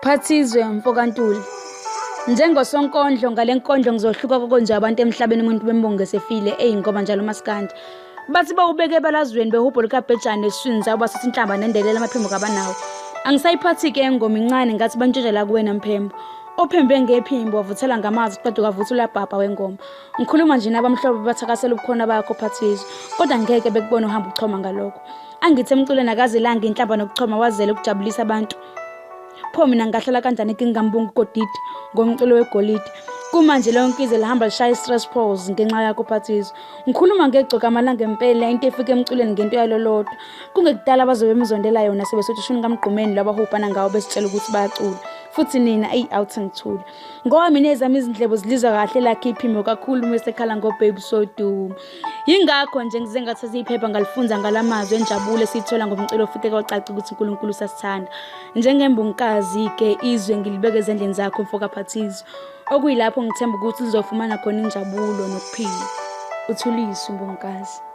Phathizwe mfokaNtuli. Njengosonkondlo ngale nkondlo ngizohluka kokonje abantu emhlabeni umuntu bembonge sefile eyi ngoba njalo umaskandi. Bathi bawubeke ebalazweni behubho likabhejane esiswini sabo basithi inhlamba nendelela amaphimbo kabanawo. Angisayiphathi-ke engoma incane ngathi bantshontsha la kuwena mphembo. Ophembe ngephimbo wavuthela ngamazwi qeda ukavuthula uyabhabha wengoma. Ngikhuluma nje nabamhlophe bathakasela ubukhona bakho Phathizwe kodwa ngeke bekubone uhamba uchoma ngalokho. Angithi emculweni akazelanga inhlamba nokuchoma wazele ukujabulisa abantu. Pho mina ngingahlala kanjani ngingambongi uGodide ngomculo wegolide. Kumanje lonke izwe lihamba lishaya i-stress pause ngenxa yakho Phathizwe. Ngikhuluma ngegcokama langempela into efika emculweni ngento yalo lodwa. Kungekudala bazobe bemzondela yona sebesothi shuni kaMgqumeni laba hubhana ngawo besitshela ukuthi bayacula. Futhi nina eyi awuthi ngithule. Ngoba mina ezami izindlebo zilizwa kahle lakhe iphimbo kakhulu uma esekhala ngobabe sodumo. Yingakho nje ngize ngathatha iphepha ngalifunza ngalamazwi enjabulo esiyithola ngomculo ofike kwacaca ukuthi uNkulunkulu usasithanda. Njengembongokazi-ke izwe ngilibeke ezandleni zakho mfokaPhathizwe. Okuyilapho ngithemba ukuthi lizofumana khona injabulo nokuphila. Uthuliswe umbongokazi.